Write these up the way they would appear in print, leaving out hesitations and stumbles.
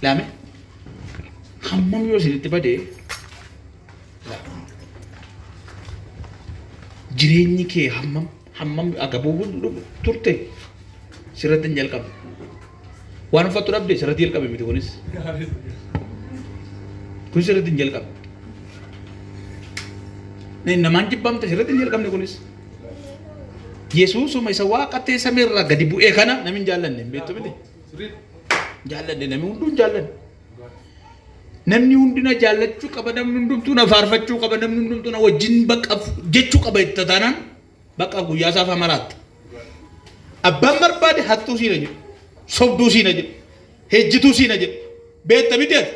Laame hammam yoo isinitti bade jireenyi kee hammam hammam agabuu turte sirratti hin jalqabne. Waan uffattu dhabde sirratti jalqabe miti kunis. Kun sirratti hin jalqabne. Namaan jibbamte sirratti hin jalqabne kunis. Yesuusuma isa waaqa ta'e samiirraa gadi bu'ee kana namni hin jaallanne hin beektu miti. Jaallanne namni hunduu hin jaallanne. Namni hundi na jaallachuu qaba, namni hundumtuu na faarfachuu qaba, namni hundumtuu na wajjin bakka jechuu qaba itti taanaan bakka guyyaa isaa afaan maraatta. Abbaan barbaade hattuu siina jedhu, sobduu siina jedhu, hejjituu siina jedhu. Beekta miti ati?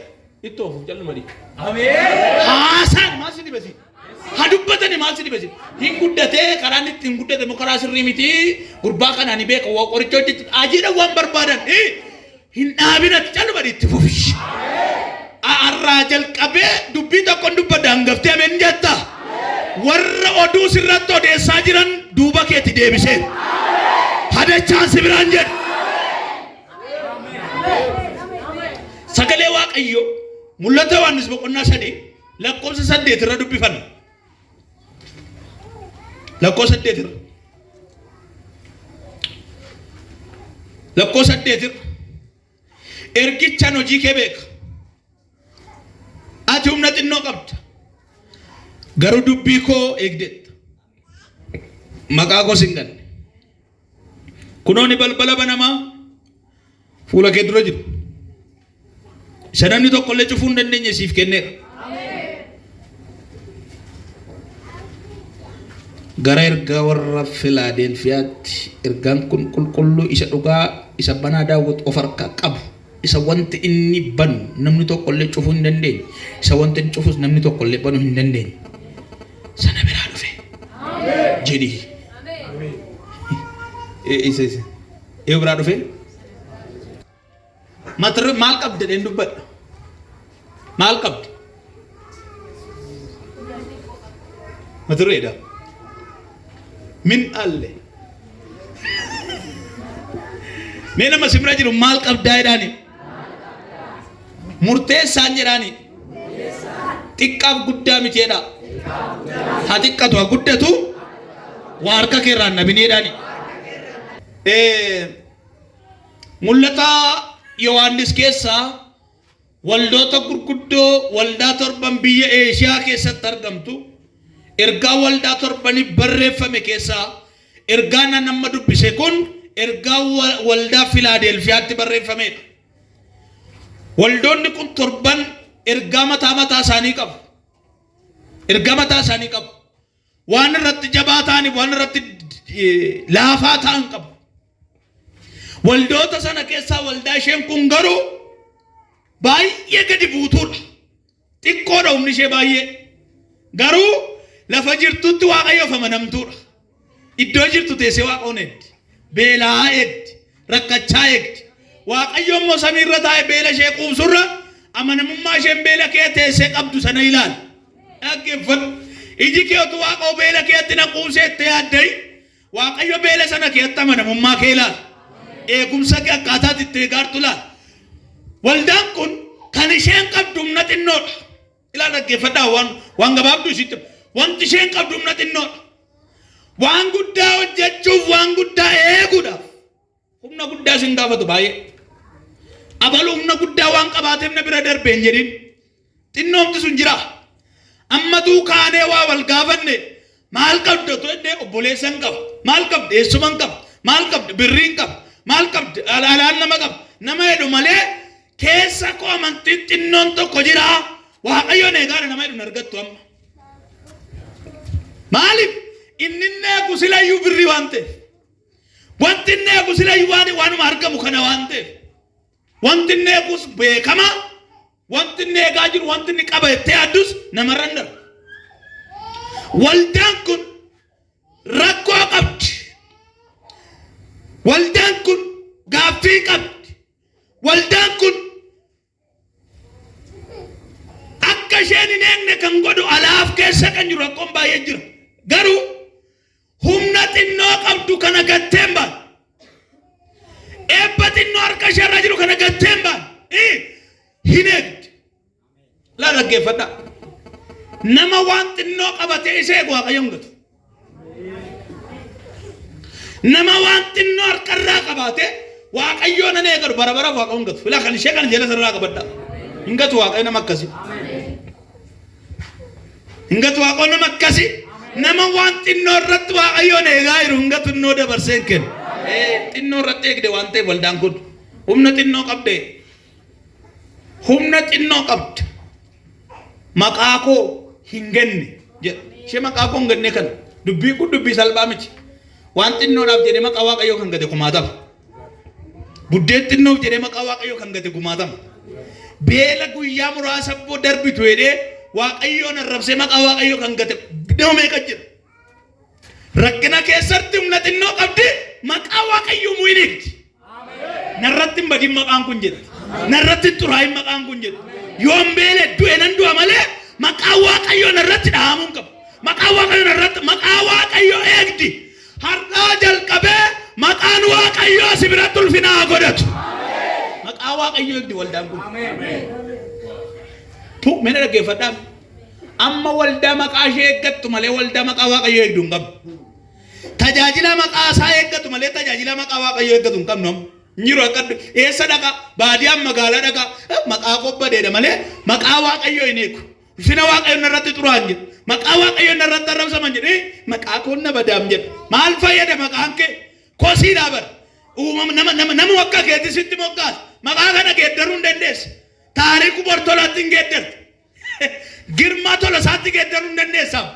Itti oofuuf calluma dhiisi. Haasaan maal si dhibesi? Ha dubbatani maal si dhibesi? Hin guddatee karaan itti hin guddate immoo karaa sirrii miti. Gurbaa kana ani beeka waa qoricha hojjechu. Ajiidha waan barbaadan. Hin dhaabinati calluma itti fufi. Har'aa jalqabee dubbii tokkon dubbadha hangaftee ameen jetta. Warra oduu sirratti odeessaa jiran duuba keetti deebisee. Hadachaan si biraan jedhu. Sagalee Waaqayyoo mul'ata Yohaannis boqonnaa 3 lakkoofsa 8 irra dubbifanna. Lakkoofsa 8 irra. Lakkoofsa 8 irra. Ergichaan hojii kee beeka. Ati humna xinnoo qabda. Garuu dubbii koo eegdeetta. Maqaa koos hin ganne. Kunooni balbala banamaa fuula kee dura jiru. Isa namni tokko illee cufuu hin dandeenye siif kenneera. Gara ergaa warra Filaadelfiyaatti ergaan kun qulqulluu isa dhugaa isa banaa daawwit of harkaa qabu isa wanti inni banu namni tokko illee cufuu hin dandeenye isa wanti inni cufus namni tokko illee banuu hin dandeenye sana biraa dhufe jedhi. Isa isa. Eeyu biraa dhufe? Mata maal qabda jedheen dubbadha. Maal qabda? Mata dureedha. Min dhaalle. Mee nama si bira jiru maal qabdaa jedhaani. Murteessaan jedhaani. Xiqqaaf guddaa miti jedhaa. Haa xiqqatu haa guddatu waa harka kee irraa hin dhabinii jedhaani. Mul'ata Yohaannis keessaa waldoota gurguddoo waldaa torban biyya Eeshiyaa keessatti argamtu ergaa waldaa torbaniif barreeffame keessaa ergaan an amma dubbise kun ergaa waldaa Filaadelfiyaatti barreeffamedha. Waldoonni kun torban ergaa mataa mataa isaanii qabu. Ergaa mataa isaanii qabu. Waan irratti jabaa ta'aniif waan irratti laafaa ta'an qabu. Waldoota sana keessaa waldaa isheen kun garuu baay'ee gadi buutuudha. Xiqqoodha humni ishee baay'ee. Garuu lafa jirtutti Waaqayyoof amanamtuudha. Iddoo jirtu teessee Waaqayyoon eegdi. Beela'aa eegdi. Rakkachaa eegdi. Waaqayyo immoo samiirra taa'ee beela ishee quubsurra amanamummaa isheen beela kee teessee qabdu sana ilaala. Dhaggeeffadhu. Iji kee utuu Waaqayyo beela keetti na quubsee itti yaaddayi. Waaqayyo beela sana keetti amanamummaa kee ilaala. Eegumsa kee akkaataa itti eegaartu ilaala. Waldaan kun kan isheen qabdu humna xinnoodha. Ilaa dhaggeeffadhaa waan waan gabaabduu isitti. Wanti isheen qabdu humna xinnoodha. Waan guddaa hojjechuuf waan guddaa eeguudhaaf humna guddaa isin gaafatu baay'ee. Abalu humna guddaa waan qabaateef na bira darbe hin jedhin. Xinnoomti sun jira. Ammatuu kaanee waa wal gaafanne maal qabda otoo jennee obboleessa hin qaba. Maal qabda eessuma hin qaba. Maal qabda birrii hin qaba. Maal qabda alaan nama qaba. Nama jedhu malee keessa koo amantiin xinnoon tokko jira. Waaqayyoon eegaadha nama jedhu hin argattu amma. Maaliif inni inni eegu silayyuu birrii waan ta'eef. Wanti inni eegu silayyuu waan waanuma argamu kana waan ta'eef. Wanti inni eegus beekamaa. Wanti inni eegaa jiru wanti inni qaba jettee yaaddus namarra hin darbu. Waldaan kun rakkoo qabdi. Waldaan kun gaaffii qabdi. Waldaan kun akka isheen hin eegne kan godhu alaaf keessa kan jiru rakkoon baay'ee jira. Garuu humna xinnoo qabdu kana gattee hin baane. Eebba xinnoo harka ishee irra jiru kana gattee hin baane. hin eegdi. Laa dhaggeeffadhaa. Nama waan xinnoo qabatee isa eegu Waaqayyo hin gatu. Nama waan xinnoo harkarraa qabaatee Waaqayyoo nan eegadu bara baraaf Waaqayyo hin gatu. Filaa kan ishee kana jala sararraa qabadhaa. Hin gatu Waaqayyo nama akkasii. Hin gatu Waaqayyo nama akkasii. Nama waan xinnoo irratti Waaqayyoon eegaa jiru hin gatu innoo dabarsee hin kennu. Xinnoo irratti eegde waan ta'eef waldaan kun humna xinnoo qabde. Humna xinnoo qabda. Maqaa koo hin ganne jedha. Ishee maqaa koo hin ganne kana dubbii kun dubbii salphaa miti. Waan xinnoodhaaf jedhee maqaa Waaqayyoo kan gate kumaatama. Buddeen xinnoof jedhee maqaa Waaqayyoo kan gate kumaatama. Beela guyyaa muraasa boo darbitu jedhee Waaqayyoon arrabsee maqaa Waaqayyoo kan gate nama meeqa jira. Rakkina keessatti humna xinnoo qabdi maqaa Waaqayyoo immoo hin eegdi. Narratti hin badin maqaan kun jetti. Narratti hin xuraa'in maqaan kun jetti. Yoon beele du'e nan du'a malee maqaa Waaqayyoo narratti dhahamuu hin qabu. Maqaa Waaqayyoo narratti maqaa Waaqayyoo eegdi. Har'aa jalqabee maqaan Waaqayyoo si biratti ulfina haa godhatu. Maqaa Waaqayyoo eegdi waldaan kun. Tu mee na dhaggeeffadhaa. Amma waldaa maqaa ishee eeggattu malee waldaa maqaa Waaqayyoo eegdu hin qabdu. Tajaajila maqaa isaa eeggatu malee tajaajila maqaa Waaqayyoo eeggatu hin qabnu amma. Hin jiru akka eessa dhaqa baadiyaan magaalaa dhaqa maqaa koo badeedha malee maqaa Waaqayyoo hin eegu. Ulfina Waaqayyoo narratti xuraa'an jedhu. Maqaa Waaqayyoo narratti arrabsaman jedhu. Maqaa koon na badaam jedhu. Maal fayyada maqaan kee? Kosiidhaa bara. Uumama nama nama nama akka keetti sitti moggaasa. Maqaa kana geeddaruu hin dandeessa. Taariku Bortolaatti hin geeddartu. Girmaa Tolasaatti geeddaruu hin dandeessamu.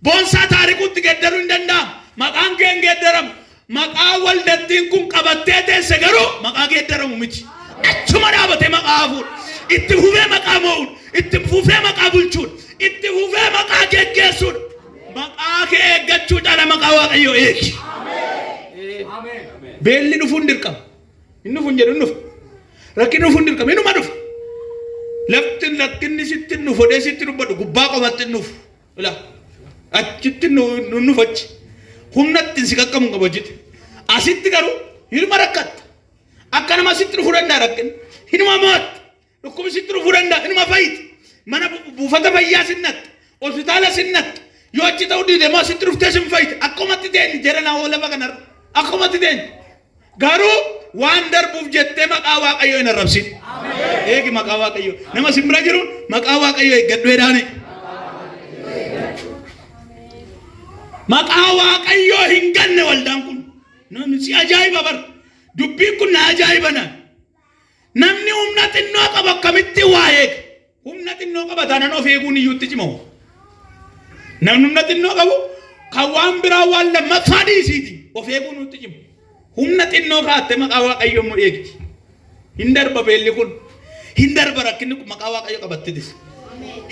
Boonsaa Taarikuutti geeddaruu hin danda'amu. Maqaan kee hin geeddaramu. Maqaa waldattiin kun qabattee teesse garuu maqaa geeddaramu miti. Achuma dhaabatee maqaa hafuudha. Itti fufee maqaa moo'uudha. Itti fufee maqaa bulchuudha. Itti fufee maqaa geggeessuudha. Maqaa kee eeggachuu caala maqaa Waaqayyoo eegi. Beelli dhufuun dirqama. Hin dhufu hin jedhu hin dhufa. Rakkinni dhufuun dirqama inuma dhufa. Lafti rakkinni sitti hin dhufu odee sitti dubbadhu gubbaa qofatti hin dhufu. Ilaa achitti nu dhufu achi. Humna ittiin si qaqqabu hin qabu achitti. Asitti garuu hinuma rakkatta. Akka nama sitti dhufuu danda'a rakkinni. Hinuma mo'atta. Dhukkubni sitti dhufuu danda'a. Inuma fayyita. Mana buufata fayyaa sin natta. Hospitaala sin natta. Yoo achi ta'uu diide immoo asitti dhuftee sin fayyita. Akkumatti teenye jara naa lafa kanarra. Akkumatti teenye. Garuu waan darbuuf jettee maqaa Waaqayyoo hin arrabsin. Eegi maqaa Waaqayyoo. Nama sin bira jiru maqaa Waaqayyoo eeggadhu jedhaani. Maqaa Waaqayyoo hin ganne waldaan kun. Namni si ajaa'iba bar. Dubbiin kun na ajaa'iba naan. Namni humna xinnoo qabu akkamitti waa eega? Humna xinnoo qaba taanaan of eeguun iyyuu itti cimamu. Namni humna xinnoo qabu kan waan biraa waan lammaffaa dhiisiiti of eeguun itti cimu. Humna xinnoo kaatte maqaa Waaqayyoo immoo eegdi. Hin darba beelli kun. Hin darba rakkinni kun maqaa Waaqayyoo qabattetis.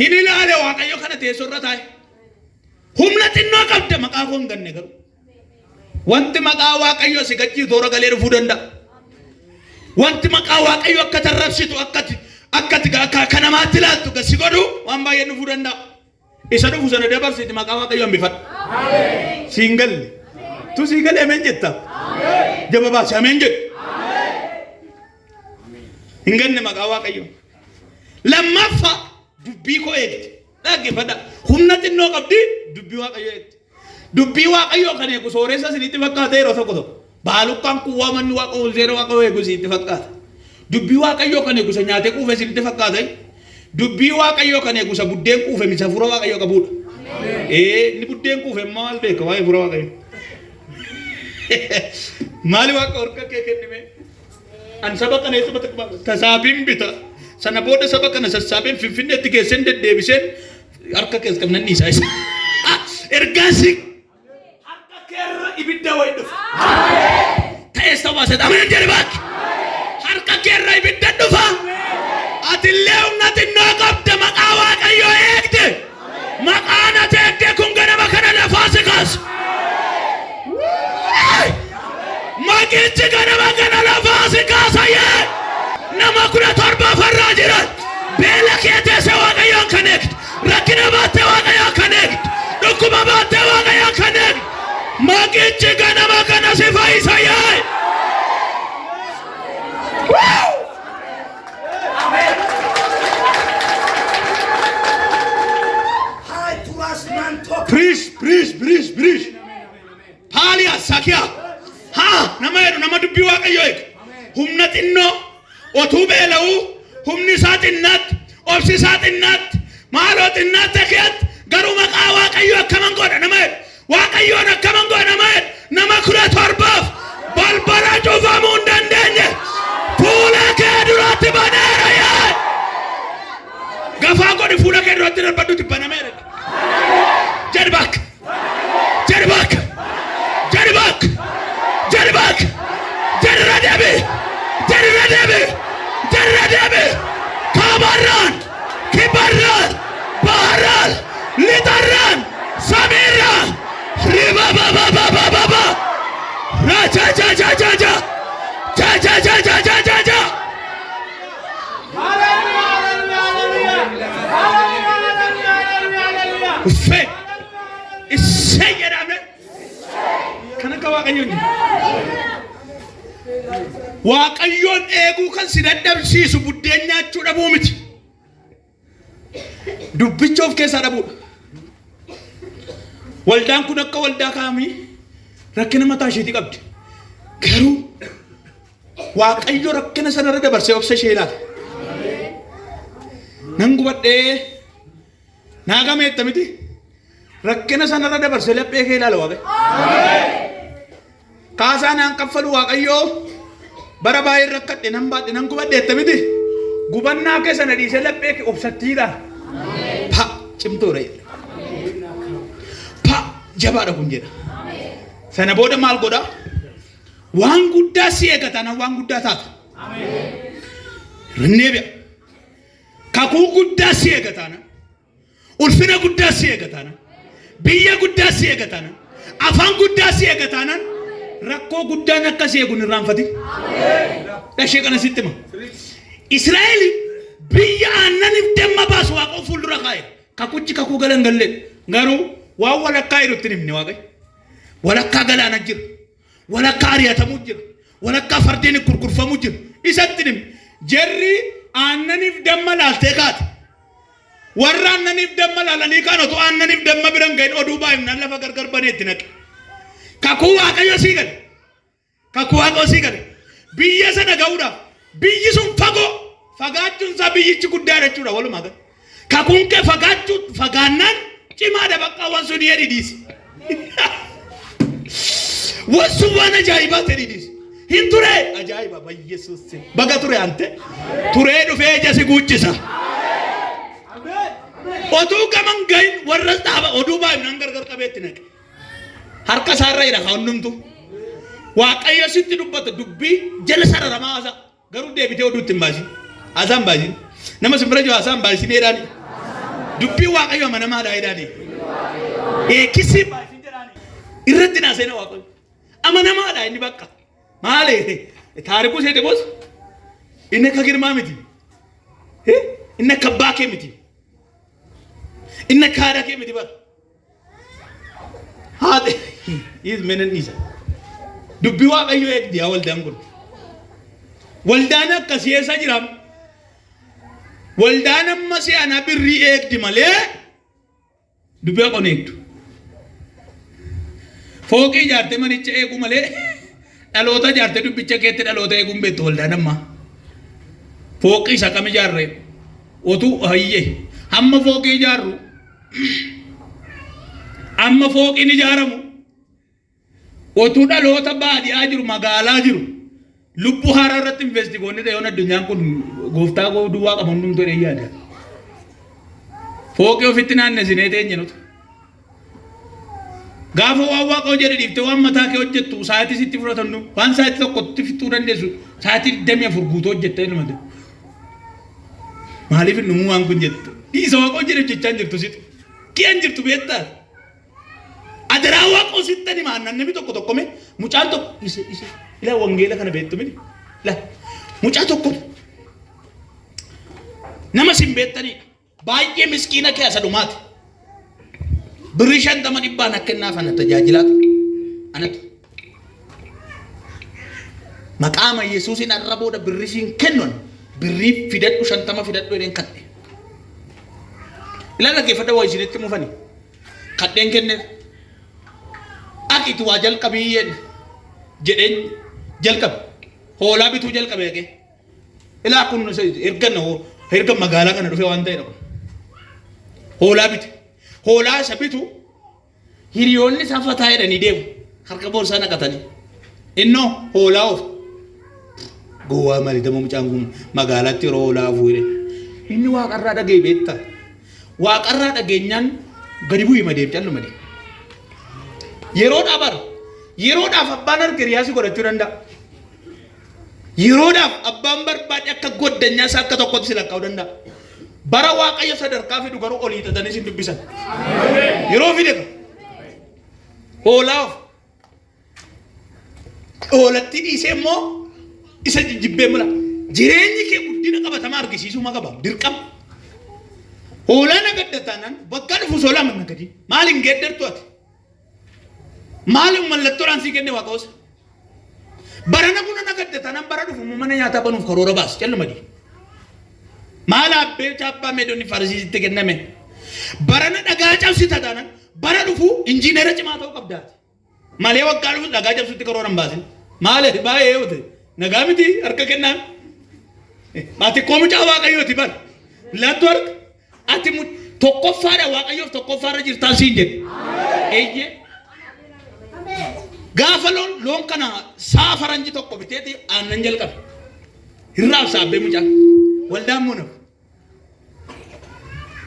Hin ilaale Waaqayyo kana teessoo irra taa'e. Humna xinnoo qabda maqaa koo hin ganne garuu. Wanti maqaa Waaqayyoo si gachii toora galee dhufuu danda'a. Wanti maqaa Waaqayyoo akka tarrabsitu akkati akkati akka akka namaatti ilaaltu gad si godhu waan baay'een dhufuu danda'a. Isa dhufu sana dabarsiti maqaa Waaqayyoo hambifadhu. Siin galle. Tu sii galee ameen jetta. Jaba baasi ameen jedhu. Hin ganne maqaa Waaqayyoo. Lammaffaa dubbii koo eegde. Dhaggeeffadha. Humna xinnoo qabdi dubbii Waaqayyoo eegdi. Dubbii Waaqayyoo kan eegu sooressa isinitti fakkaata yeroo tokko tokko. Baalukkaan kun waa manni Waaqayyoo seera Waaqayyoo eegu isinitti fakkaata. Dubbii Waaqayyoo kan eegu isa nyaatee quufe isinitti fakkaata. Dubbii Waaqayyoo kan eegu isa buddeen quufe miti hafuura Waaqayyoo qabuudha. Ee inni buddeen quufe immoo maal beeka waa'ee hafuura Waaqayyoo. Maali Waaqa harka kee kennime? An saba kana eessa bata tasaabiin bita. Sana booda saba kana sassaabeen Finfinneetti geesseen deddeebiseen harka keessa qabnan dhiisaa isa. Ergaan si harka keerra ibidda wayi dhufa. Ta'ees ta'uu baasee ameen jedhi baaki. Harka keerra ibidda dhufa. Atillee humna xinnoo qabda maqaa Waaqayyoo eegde. Maqaan ati eegde kun ganama kana lafaa si kaasa. Maqichi ganama kana lafaa si kaasa yee. Nama 17 farraa jiran. Beela kee teessee Waaqayyoon kan eegde. Rakkina baattee Waaqayyoon kan eegde. Dhukkuba baattee Waaqayyoon kan eegde. Maqichi ganama kana si fayyisa yee. nama jedhu nama dubbii Waaqayyoo eegu. Humna xinnoo otuu beela'uu humni isaa xinnaatti, obsi isaa xinnaatti, maaloo xinnaatti keetti garuu maqaa Waaqayyoo akkaman godha nama jedhu. Waaqayyoon akkaman godha nama jedhu. Nama 17f balbala cufamuu hin dandeenye fuula kee duratti baneera yaa. Gafaa godhi fuula kee duratti darbadhutti banameera. Jedhi bakka. Jedhi bakka. Jedhi bakka. Jedhi bakka. Jedhi irra deebi. Jedhi irra deebi. Jedhi irra deebi. Kaabarraan. Kibbarraan. Baharraan. Lixarraan. Samiirraan. Riba ba ba ba ba ba ba. Raja ja ja ja ja. Ja ja ja ja ja ja ja. Uffee. Issee jedhame. Kan akka Waaqayyoon jiru. Waaqayyoon eeguu kan si dadhabsiisu buddeen nyaachuu dhabuu miti. Dubbicha of keessaa dhabuudha. Waldaan kun akka waldaa kaamii rakkina mataa isheetii qabdi. Garuu Waaqayyo rakkina sanarra dabarsee obsa ishee ilaala. Nan gubadhee naa gameetta miti. Rakkina sanarra dabarsee laphee kee ilaala Waaqayyo. Kaasaa naan kaffalu Waaqayyo bara baay'ee rakkadhe nan baadhe nan gubadhe jette miti. Gubannaa kee sana dhiisee laphee kee obsattii ilaala. Pa cimtuudha jedha. Pa jabaadha kun jedha. Sana booda maal godha? Waan guddaa si eega taanaan waan guddaa taata. Rinneebi'a. Kakuu guddaa si eega taanaan. Ulfina guddaa si eega taanaan. Biyya guddaa si eega taanaan. Afaan guddaa si eega taanaan. Rakkoo guddaan akka si eegu hin irraanfatin. Dhashee kana sitti hima. Israa'el biyya aannaniif damma baasu Waaqa fuuldura kaa'e. Kakuchi kakuu galan gallee. Garuu waan walakkaa jiru itti hin himne Waaqayyo. Walakkaa galaana jira. Walakkaa ari'atamuu jira. Walakkaa fardeen gurgurfamuu jira. Isatti himi. Jarri aannaniif damma laaltee kaate. Warra aannaniif damma laalanii kaan otoo aannaniif damma biran gahin oduu baay'inaan lafa gargar banee itti naqe. Kakuu Waaqayyo sii gale. Kakuu Waaqayyo sii gale. Biyya sana ga'uudhaaf biyyi sun fagoo fagaachuun isaa biyyichi guddaa jechuudha walumaa gala. Kakuun kee fagaachuu fagaannaan cimaadha bakka waan sun jedhi dhiisi. Waan sun waan ajaa'ibaa ta'e dhiisi. Hin ture ajaa'iba bayyesuus baga ture ante turee dhufee ija si guuchisa. Otuu gaman gahin warra dhaaba oduu baay'inaan gargar qabeetti naqe. Harka isaarra jira haa hundumtu. Waaqayyo sitti dubbata dubbii jala sararamaa haasa'a. Garuu deebitee oduu itti hin baasin. Haasaa hin baasin. Nama sin bira jiru haasaa hin baasin jedhaani. Dubbiin Waaqayyo amanamaadha jedhaani. Eekkisii hin baasin jedhaani. Irratti naa seena Waaqayyo. Amanamaadha inni bakka. Maali? Taarikuu seete boos? Inni akka girmaa miti. Inni akka abbaa kee miti. Inni akka haadha kee miti bara. Haadha dhiis menan dhiisa. Dubbii Waaqayyoo eegdi yaa waldaan kun. Waldaan akkasii eessa jira? Waldaan amma si'ana birrii eegdi malee dubbii Waaqoon eegdu. Fooqii ijaartee manicha eeguu malee dhaloota ijaartee dubbicha keetti dhaloota eeguun beektu waldaan ammaa. Fooqii isa kam ijaarre? Otuu hayyee hamma fooqii ijaarru Amma fooqiin ijaaramu otuu dhaloota baadiyaa jiru magaalaa jiru lubbuu haaraa irratti investi goonni ta'e yoon addunyaan kun gooftaa koo duwwaa qaba hundumtuu jedhee yaada. Fooqii ofitti naannesinee teenye nuti. Gaafa waan waaqa hojjedhe dhiiftee waan mataa kee hojjettu sa'aatii sitti fudhatan waan sa'aatii tokkotti fixuu dandeessu sa'aatii 24 guutuu hojjetta ilma ta'e. Maaliif hin dhumuu waan kun jettu? Dhiisa waaqoo jedhe hojjechaa hin jirtu situ. Kiyan jirtu beektaa? Adaraa waaqoo sittan hima annan namni tokko tokko mee mucaan tokko isa isa ilaa wangeela kana beektu miti. Ilaa mucaa tokko nama sin beektanidha. Baay'ee miskiina kee asa dhumaati. Birrii 50 dhibbaan akka innaaf ana tajaajilaa ture. Anatu. Maqaama Yesuusiin har'a booda birrii siin kennu birrii fidadhu 50 fidadhu jedheen kadhe. Ilaa dhaggeeffadha waa isinitti mufani. Kadheen kenneef. Ati itti waa jalqabii jedheen Jalqabe. Hoolaa bituu jalqabe dhaqee. Ilaa kun erga erga magaalaa kana dhufee waan ta'edha kun. Hoolaa bite. Hoolaa isa bitu hiriyoonni isaa fataa jedhanii deemu. Harka boorsaa naqatanii. Innoo hoolaa oofa. Gowwaa maali dama mucaan kun magaalaatti yeroo hoolaa afuu jedhe. Inni waaqarraa dhaga'e beektaa. Waaqarraa dhageenyaan gadi bu'ii madeem calluma deem. Yeroodhaa bara. Yeroodhaaf abbaan harka hiriyaa si godhachuu danda'a. Yeroodhaaf abbaan barbaade akka goddanyaa isaa akka tokkotti si lakkaa'uu danda'a. Bara Waaqayyo sadarkaa fidu garuu olii hiixatanii si dubbisan. Yeroo fide ka. Hoolaa of. Hoolattii dhiisee immoo isa jijjibbee mula. Jireenyi kee guddina qabatamaa argisiisuu ma qaba? Dirqama. Hoolaa nagadda taanaan waggaa dhufu hoolaa mana gadi. Maal hin geeddartu ati? Maaliif mallattoodhaan sii kenne Waaqayyo? Barana buna nagadda taanaan bara dhufu immoo mana nyaataa banuuf karoora baasi. Calluma dii. Maal abbee chaappaa meedonni farisiisitti kenname? Barana dhagaa cabsita taanaan bara dhufu injiinera cimaa ta'uu qabdaati. Malee waggaa dhufu dhagaa cabsutti karoora hin baasin. Maal baay'ee yoo ta'e nagaa miti harka kennaan. Ati koo mucaa Waaqayyooti bar. Lattu harka. Ati tokkoffaadha Waaqayyoof tokkoffaarra jirtaan siin jedhe. Eeyyee. Gaafa loon loon kana sa'a faranji tokko biteeti aannan jalqabe. Hin raabsa abbee mucaan. Waldaan moo nafu.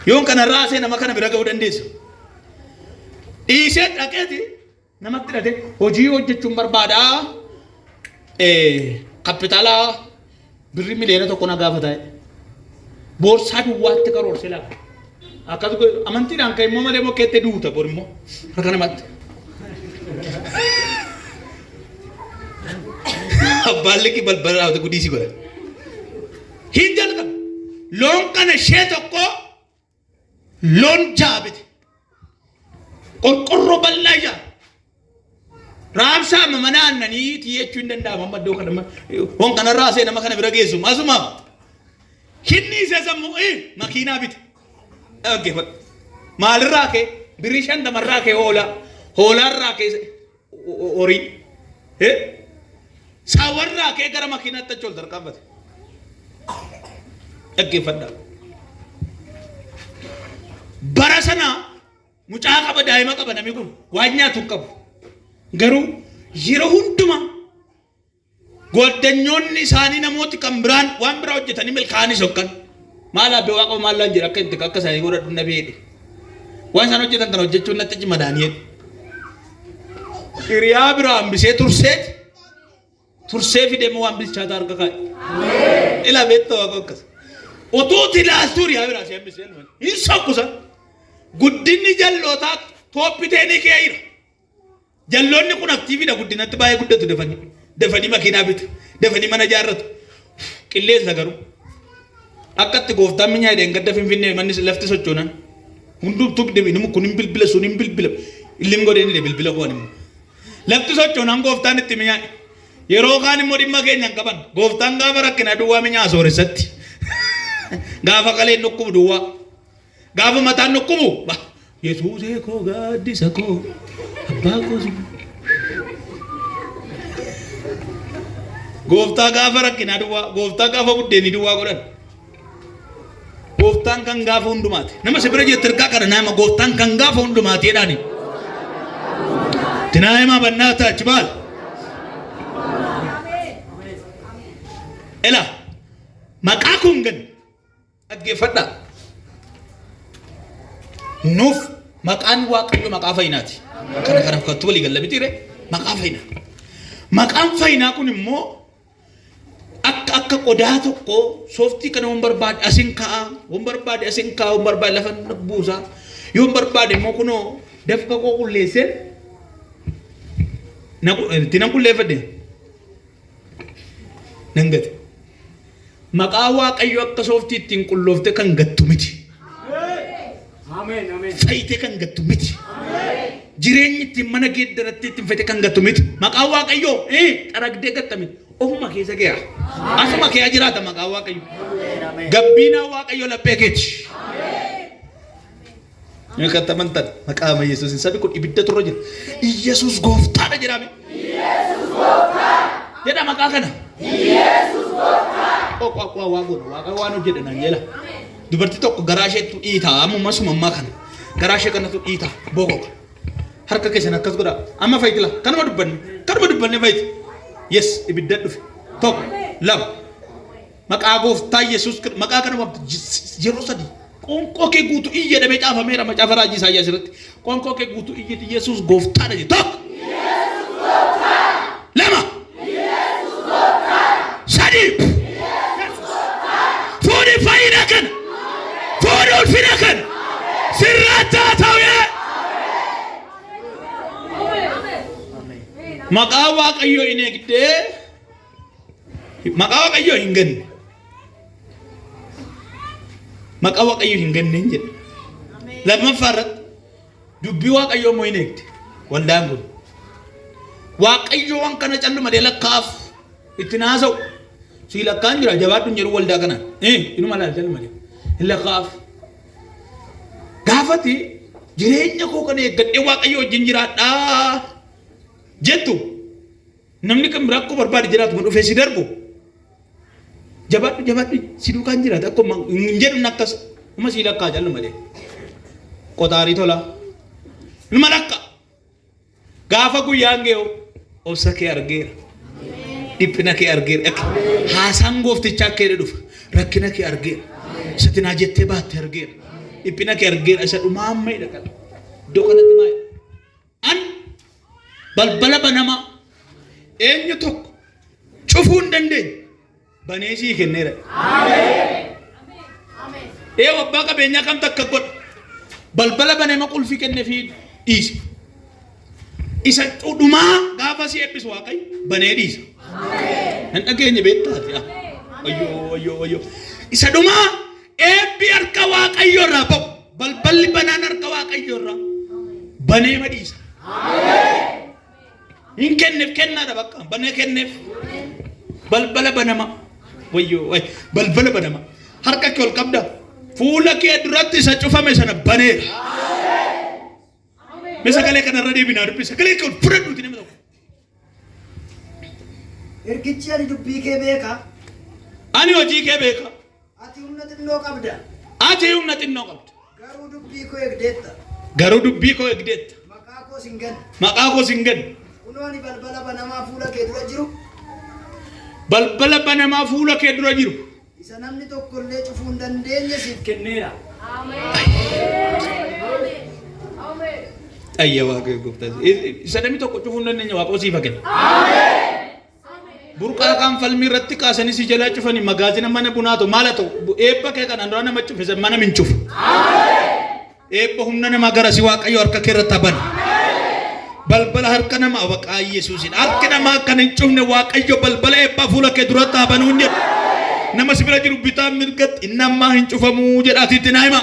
Yoon kana raasee nama kana bira ga'uu dandeessa. Dhiisee dhaqeeti namatti hidhate hojii hojjechuun barbaadaa kappitaala birrii 1 miliyoona na gaafata. Boorsaa duwwaatti karoorsee lafa. Akkas amantiidhaan kan immoo malee bokkeetti duuta bor immoo harka namaatti. Abbaan liqii balbala dhaabate gudii si godha. Hin jalqabe. Loon kana ishee tokko loon ja'a bite. Qorqorroo bal'aa ijaara. Raabsaa amma mana aannanii tiyyachuu hin danda'amu amma iddoo kana hoon kana raasee nama kana bira geessu asuma. Hinni isa sammuu makiinaa bite. Dhaggeeffadhu. Maalirraa kee birrii shantamarraa kee hoolaa hoolaarraa kee horii. Saawwarraa kee gara makiinaatti achi ol tarkaanfate. Dhaggeeffadhaa. Bara sana mucaa qaba daa'ima qaba namni kun waan nyaatu hin qabu. Garuu yeroo hundumaa goddanyoonni isaanii namooti kan biraan waan biraa hojjetanii milkaa'anii sokkan. Maal abbee waaqa maal laan jedha akka itti akka isaanii godhadhu na beedhe. Waan isaan hojjetan kana hojjechuun natti cimadaanii jedhe. Hiriyaa biraa hambisee turseet tursee fidee immoo waan bilchaataa harka kaa'e. Ilaa beektaa waaqa akkas. Utuu ilaaltuu hiriyaa biraa si hambisee ilma. Hin sokkusa. Guddinni jallootaa tooppiteenii kee jira. Jalloonni kun aktiiviidha guddinatti baay'ee guddatu dafanii. Dafanii makiinaa bitu. Dafanii mana ijaarratu. Qilleensa garuu. Akka itti gooftaan minyaa jedheen gadda Finfinnee manni lafti sochoonan. Hundumtuu inni kun hin bilbila sun hin bilbila. Illim godhee inni bilbila koon immoo. Lafti sochoonaan gooftaan itti minyaa'e. Yeroo kaan immoo dhimma keenya hin qaban. Gooftaan gaafa rakkina duwwaa minyaa sooressatti. Gaafa kaleen dhukkubu duwwaa. Gaafa mataan dhukkubu bah Yesuusee koo gaaddisa koo abbaa koo si Gooftaa gaafa rakkinaa duwwaa gooftaa gaafa buddeenii duwwaa godhan. Gooftaan kan gaafa hundumaati. Nama si bira jirtu ergaa kana nama gooftaan kan gaafa hundumaati jedhaani. Tinaa himaa bannaa taachi baal. Ela maqaa kun gani dhaggeeffadhaa. Nuuf maqaan Waaqayyo maqaa fayyinaati. Kana kana fakkaattu walii galla miti ree maqaa fayyinaa. Maqaan fayyinaa kun immoo akka akka qodaa tokko sooftii kana waan barbaade asin ka'a, waan barbaade asin ka'a, waan barbaade lafa buusa. Yoon barbaade immoo kunoo dafqa koo qulleessee itti nan qulleeffadhe nan gate. Maqaa Waaqayyo akka sooftii ittiin qulloofte kan gattu miti. Ameen. Ameen. Fayyitee kan gattu miti. Jireenyi ittiin mana geeddarattee ittiin fayyitee kan gattu miti. Maqaa Waaqayyoo xaragdee gatta miti. Ofuma keessa kee asuma kee jiraata maqaa Waaqayyo. Gabbiinaa Waaqayyo laphee keeti. Yoo kan amantan maqaa Yesuusin sabi kun ibidda turre jira. Iyyasuus gooftaadha jedhame. Jedhama. maqaa kana. Qoqqa waa godha waaqa waan hojjedha naan jedha. Dubartii tokko garaa isheettu dhiitaa ammuma suma ammaa kana garaa ishee kanatu dhiitaa boqoqa. Harka keessan akkas godhaa. Amma fayyitila kanuma dubbanne kanuma dubbanne fayyiti. Yes ibidda dhufe tokko lama maqaa gooftaa Yesuus maqaa kana waamtu yeroo sadii qoonqoo kee guutuu iyya jedhamee caafameera macaafa raajii Isaayyaas irratti qoonqoo kee guutuu iyyiti Yesuus gooftaadha jedhe tokko lama sadii fuudhi fayyina kana fuudhi ulfina kana sirratti haa ta'u yee maqaa waaqayyoo hin eegdee Maqaa Waaqayyoo hin ganne. Maqaa Waaqayyoo hin ganne hin jedhe. Lammaffaa irratti dubbii Waaqayyoo immoo hin eegde waldaan kun. Waaqayyo waan kana callu malee lakkaa'aaf itti naasa'u. Sii lakkaa'an jira jabaadhu hin jedhu waldaa kanaan. Inuma laal callu malee hin lakkaa'aaf. Gaafati jireenya koo kana eeggadhee Waaqayyo wajjin jiraadhaa jettu Namni kan biraa akkuma barbaade jiraatu kun dhufee si darbu. Jabaadhu jabaadhu si duukaan jiraata akkuma hin jedhu akkas uma sii lakkaa callu malee. Qoxaarii tolaa. Numa lakka. Gaafa guyyaan ge'u obsa kee argeera. Dhiphina kee argeera. Haasaan gooftichaa akka jedhe dhufa. Rakkina kee argeera. Isa tinaa jettee baatte argeera. Dhiphina kee argeera. Isa dhumaa amma jedha qaba. Iddoo kanatti maal? An balbala banamaa eenyu tokko cufuu hin dandeenye banee sii kenneera. Ee abbaa qabeenyaa kam takka godha. Balbala banee ma qulfii kennefii dhiise. Isa dhumaa gaafa si eebbisu Waaqayyo banee dhiisa. Hin dhageenye beektaati. Ayyoo ayyoo ayyoo. Isa dhumaa Eebbi harka Waaqayyoo irraa ba'u balballi banaan harka Waaqayyoo irraa banee madhiisa. Hin kenneef kennaadha bakka banee kenneef balbala banama wayyoo way balbala banama harka kee ol qabda fuula kee duratti isa cufame sana baneera. Mee sagalee kanarra deebinaa dubbisa sagalee kee ol fudhadhuuti nama tokko. Ergichi ani dubbii kee beeka. Ani hojii kee beeka. Ati humna xinnoo qabda. Ati humna xinnoo qabda. Garuu dubbii koo eegdeetta. Garuu dubbii koo eegdeetta. Maqaa koos hin ganne. Maqaa koos hin ganne. Kunoo ani balbala banamaa fuula kee dura jiru. Balbala banamaa fuula kee dura jiru. Isa namni tokko illee cufuu hin dandeenye siif kenneera. Ayya waaqayyo gooftaa. Isa namni tokko cufuu hin dandeenye waaqayyo siif haa kennu. Burqaa kaan falmii irratti kaasanii si jalaa cufanii magaazina mana bunaa ta'u maal haa ta'u eebba kee kanaan dura nama cufe san mana min cufu. Eebba humna namaa gara si waaqayyo harka kee irratti haa banu. Balbala harka namaa waqaa Yesuusin harki namaa kan hin cufne waaqayyo balbala eebbaa fuula kee duratti haa banuu hin jedhu. Nama si bira jiru bitaa mirgatti inni ammaa hin cufamuu jedhaati itti naa hima.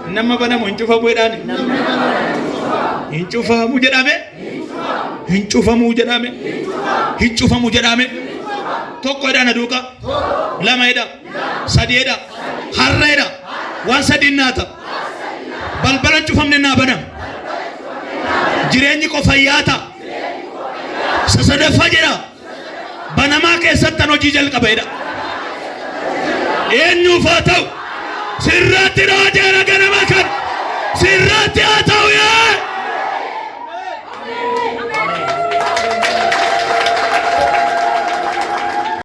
Inni amma banamu hin cufamu jedhaani. Hin cufamu jedhame. Hin cufamuu jedhame. Hin cufamu jedhame. Tokko jedhaa na duukaa. Lama jedhaa. Sadi jedhaa. Har'a jedhaa. Waan sadiin naa ta'a. Balbala hin cufamne naa banama. Jireenyi koo fayyaa ta'a. Isa sadaffaa jedhaa. Banamaa keessatti an hojii jalqaba jedha. Eenyuuf haa ta'u sirratti raajeera ganama kan.